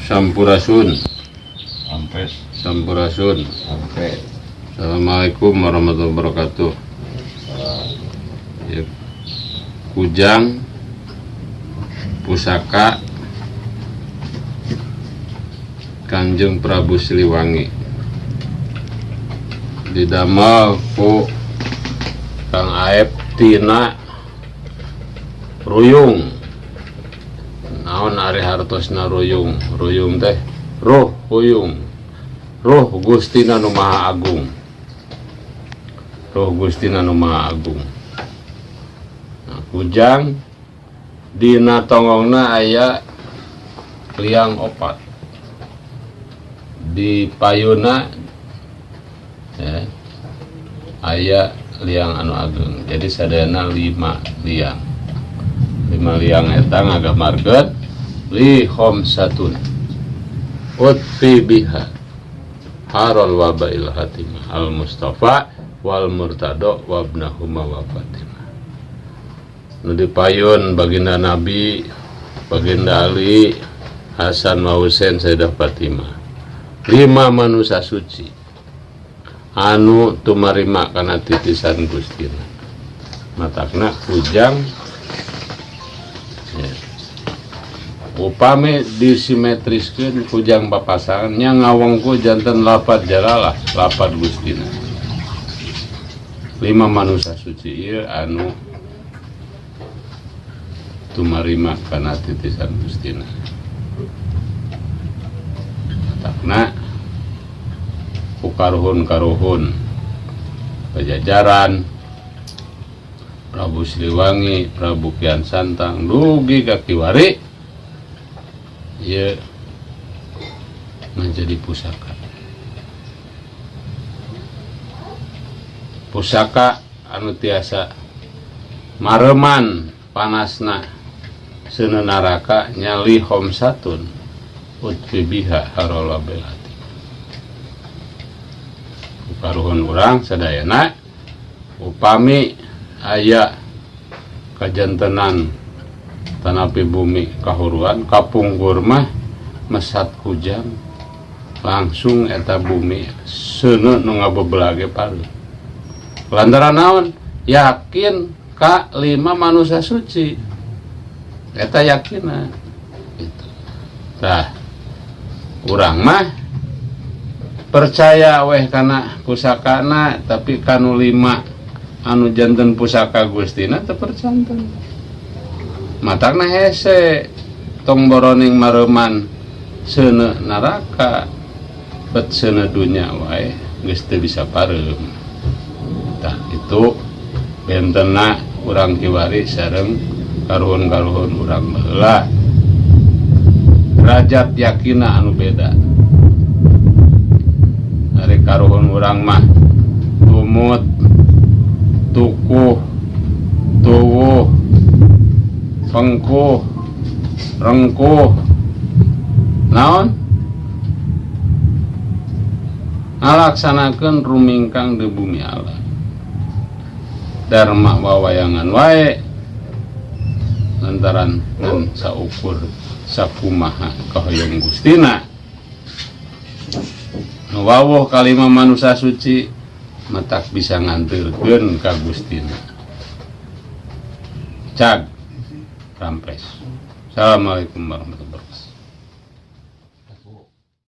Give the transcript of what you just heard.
Sampurasun. Ampes. Sampurasun. Sampai. Assalamualaikum warahmatullahi wabarakatuh. Ya. Kujang pusaka Kanjeng Prabu Siliwangi didamel ku Kang Aep tina ruyung. Naon ari hartosna ruyung? Ruyung teh ruh huyung, ruh Gustina nu Maha Agung, ruh Gustina nu Maha Agung. Nah, kujang dina tonggongna aya liang opat, di payuna ya, aya liang anu agung. Jadi sadayana 5 liang. 5 liang eta ngagambarkeun li khamsatun utfi biha harol wabail hatimah al mustafa wal murtado wabnahuma wa fatimah. Nu dipayun baginda Nabi, baginda Ali, Hasan wa Husain, Sayyidah Fatimah. 5 manusia suci anu tumarima kana titisan Gustina. Matakna kujang ya. Upami disimetriskeun kujang papasangan nya ngawengku janten lapad jalalah, lapad Gustina. 5 manusia suci ieu anu tumarima kana titisan Gustina. Matakna ku karuhun-karuhun Pajajaran, Prabu Siliwangi, Prabu Kian Santang, dugi ka kiwari ieu menjadi pusaka. Pusaka anu tiasa mareman panasna seuneu naraka nyali homsatun utfi biha harola belati. Karuhun urang sadayana upami aya kajantenan tanapi bumi kahuruan kapungkur mah mesat kujang langsung eta bumi seuneu nu ngabebelage pareum. Lantaran naon? Yakin ka 5 manusia suci eta yakina gitu. Tah urang mah percaya weh kana pusakana, tapi kanu 5 anu janten pusaka Gustina teu percanten. Matakna hese tong boroning mareman seuneu neraka bet seuneu dunya wae geus teu bisa pareum. Tah itu bentena urang kiwari sareng karuhun-karuhun urang baheula. Derajat yakina anu beda. Dari karuhun urang mah tumut, tukuh, tuwuh, pengkuh, rengkuh, naon? Ngalaksanakeun rumingkang di bumi Allah. Dharma wawayangan wae lantaran ngan saukur sakumaha kahoyong Gustina. Nu wawuh kalima manusia suci matak bisa nganterkeun ka Gustina. Cag rampes. Assalamualaikum warahmatullahi wabarakatuh.